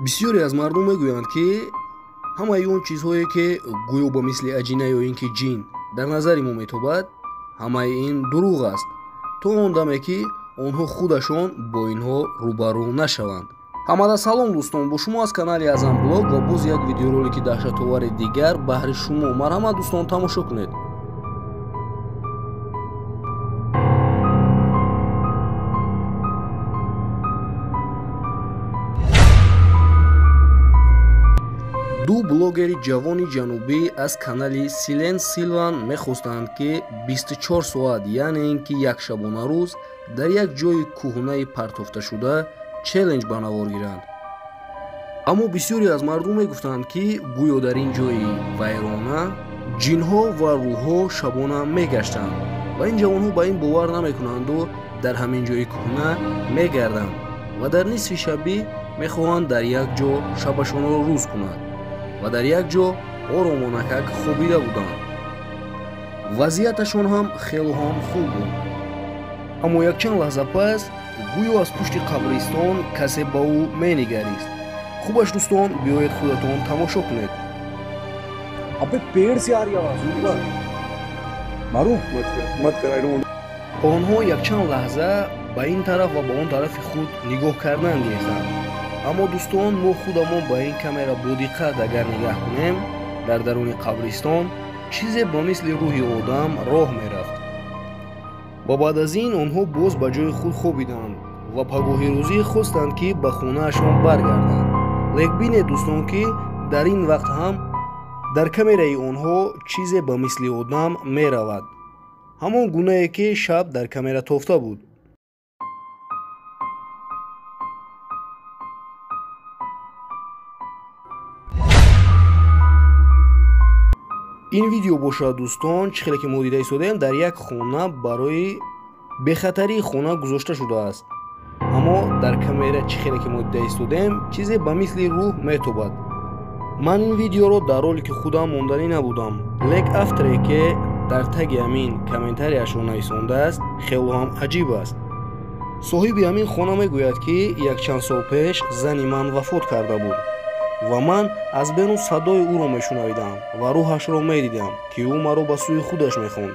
Бисёре аз мардум мегӯянд, ки ҳамаи он чизҳое, ки гӯё ба мисли аҷина ё ин ки ҷин дар назари мо метобад, ҳамаи ин дурӯғ аст, то он даме, ки онҳо худашон бо инҳо рӯбарӯ нашаванд. Ҳамада салом дӯстон, бо шумо аз канали Азам Блог ва боз як видеоролики даҳшатовари дигар баҳри шумо. Марҳамат дӯстон, тамошо кунед. Ду блогери ҷавони ҷанубӣ аз канали Силен Силван мехостанд, ки 24 соат, яъне ин ки як шабонарӯз, дар як ҷойи кӯҳнаи партофташуда челлендж ба навор гиранд. Аммо бисёре аз мардум мегуфтанд, ки гӯё дар ин ҷойи вайрона ҷинҳо ва рӯҳҳо шабона мегаштанд ва ин ҷавонҳо ба ин бовар намекунанду дар ҳамин ҷойи кӯҳна мегарданд ва дар нисфи шабӣ мехоҳанд дар як ҷо шабашонро рӯз кунанд ва дар як ҷо оромонакак хобида буданд. Вазъияташон ҳам хело ҳам хуб буд. Аммо якчанд лаҳза пас гӯё аз пушти қабристон касе ба ӯ менигарист. Хубаш дӯстон, биёед худатон тамошо кунед. Абе пеड़ се а रही आवाज, मारू मत कर, I don't. Онҳо якчанд лаҳза ба ин тараф ва ба он тарафи худ нигоҳ кардан гирифтанд. Аммо дӯстон, мо худамон ба ин камера бо диққат агар нигаҳ кунем, дар даруни қабристон чизе ба мисли рӯҳи одам роҳ мерафт. Ва баъд аз ин онҳо боз ба ҷои худ хобиданд ва пагоҳи рӯзӣ хостанд, ки ба хонаашон баргарданд. Лек бинед дӯстон, ки дар ин вақт ҳам дар камераи онҳо чизе ба мисли одам меравад, ҳамон гунае, ки шаб дар камера тофта буд. Ин видео бошад дӯстон, чӣ хеле ки мо дида истодаем, дар як хона барои бехатарии хона гузошта шудааст. Аммо дар камера чӣ хеле ки мо дида истодаем, чизе ба мисли рӯҳ метобад. Ман ин видеоро дар ролики худам монданӣ набудам, лек авторе, ки дар таги ҳамин комментарияшро нависондааст, хело ҳам аҷиб аст. Соҳиби ҳамин хона мегӯяд, ки якчанд сол пеш зани ман вафот карда буд ва ман аз берун садои ӯро мешунавидам ва рӯҳашро медидам, ки ӯ маро ба сӯи худаш мехонд.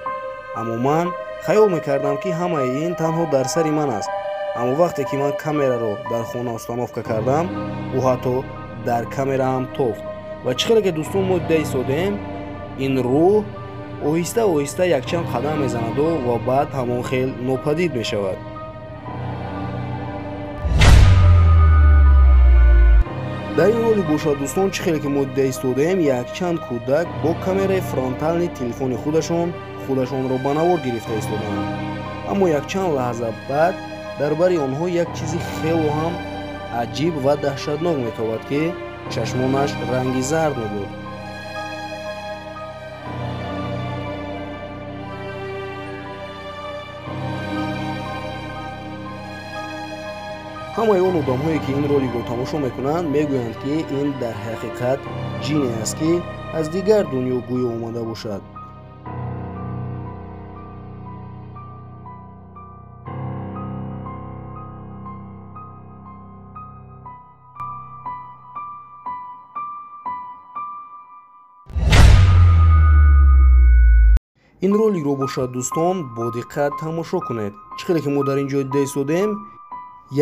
Аммо ман хаёл мекардам, ки ҳамаи ин танҳо дар сари ман аст. Аммо вақте ки ман камераро дар хона установка кардам, ӯ ҳатто дар камераам тофт. Ва чӣ хеле ки дӯстон мо дида истодаем, ин рӯҳ оҳиста оҳиста якчанд қадам мезанаду ва баъд ҳамон хел нопадид мешавад. Дар ин ролик бошад дӯстон, чӣ хеле ки мо дида истодаем, якчанд кӯдак бо камераи фронтални телефони худашон худашонро ба навор гирифта истодаанд. Аммо якчанд лаҳза баъд дар бари онҳо як чизи хело ҳам аҷиб ва даҳшатнок метобад, ки чашмонаш ранги зард мебуд. Ҳамаи он одамҳое, ки ин роликро тамошо мекунанд, мегӯянд, ки ин дар ҳақиқат ҷине аст, ки аз дигар дунё гӯё омада бошад. Ин роликро бошад дӯстон, бо диққат тамошо кунед. Чӣ хеле ки мо дар ин ҷой дида истодаем,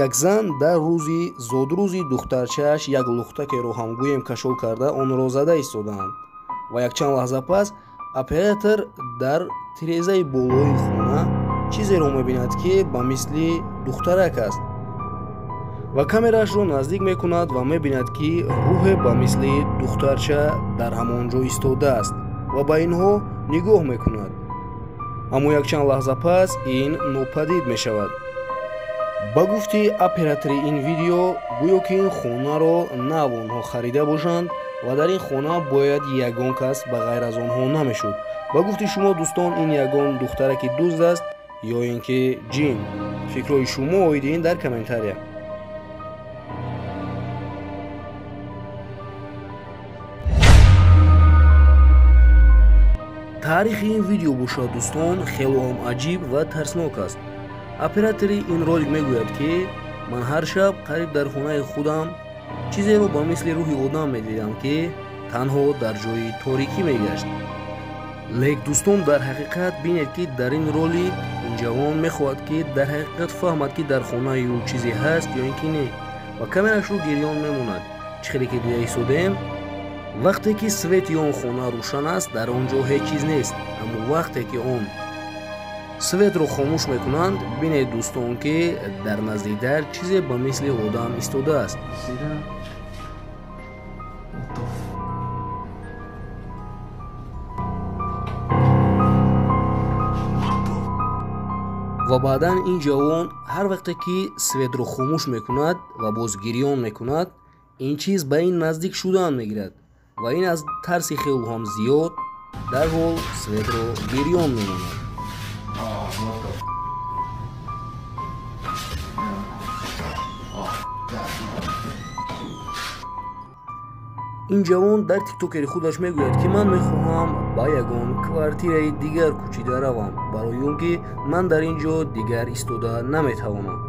як зан дар рӯзи зодрӯзи духтарчааш як лухтакеро ҳам гӯем кашол карда онро зада истодаанд. Ва якчанд лаҳза пас оператор дар тирезаи болои хона чизеро мебинад, ки ба мисли духтарак аст ва камераашро наздик мекунад ва мебинад, ки рӯҳе ба мисли духтарча дар ҳамон ҷо истодааст ва ба инҳо нигоҳ мекунад. Аммо якчанд лаҳза пас ин нопадид мешавад. Ба гуфти оператори ин видео, гӯё ки ин хонаро нав онҳо харида бошанд ва дар ин хона бояд ягон кас ба ғайр аз онҳо намешуд. Ба гуфти шумо дӯстон, ин ягон духтараки дузд аст ё ин ки ҷин? Фикрҳои шумо оиди ин дар комментария. Таърихи ин видео бошад дӯстон, хело ҳам аҷиб ва тарснок аст. Оператори ин ролик мегӯяд, ки ман ҳар шаб қариб дар хонаи худам Чизеро ба мисли рӯҳи одам медидам, ки танҳо дар ҷои торикӣ мегашт. Лек дӯстон, дар ҳақиқат бинед, ки дар ин ролик ин ҷавон мехоҳад, ки дар ҳақиқат фаҳмад, ки дар хонаи ӯ чизе ҳаст ё ин ки не, ва камерашро гирён мемонад. Чӣ хеле ки дида истодем, вақте ки свети он хона рӯшан аст, дар он ҷо ҳеҷ чиз нест, аммо вақте ки он светро хомӯш мекунанд, бинед дӯстон, ки дар назди дар чизе ба мисли одам истодааст. Ва баъдан ин ҷавон ҳар вақте ки светро хомӯш мекунад ва боз гирён мекунад, ин чиз ба ин наздик шудан мегирад ва ин аз тарси хелу ҳам зиёд дарҳол светро гирён мемонад. Ин ҷавон дар тиктокери худаш мегӯяд, ки ман мехоҳам ба ягон квартираи дигар кӯчида равам, барои он ки ман дар ин ҷо дигар истода наметавонам.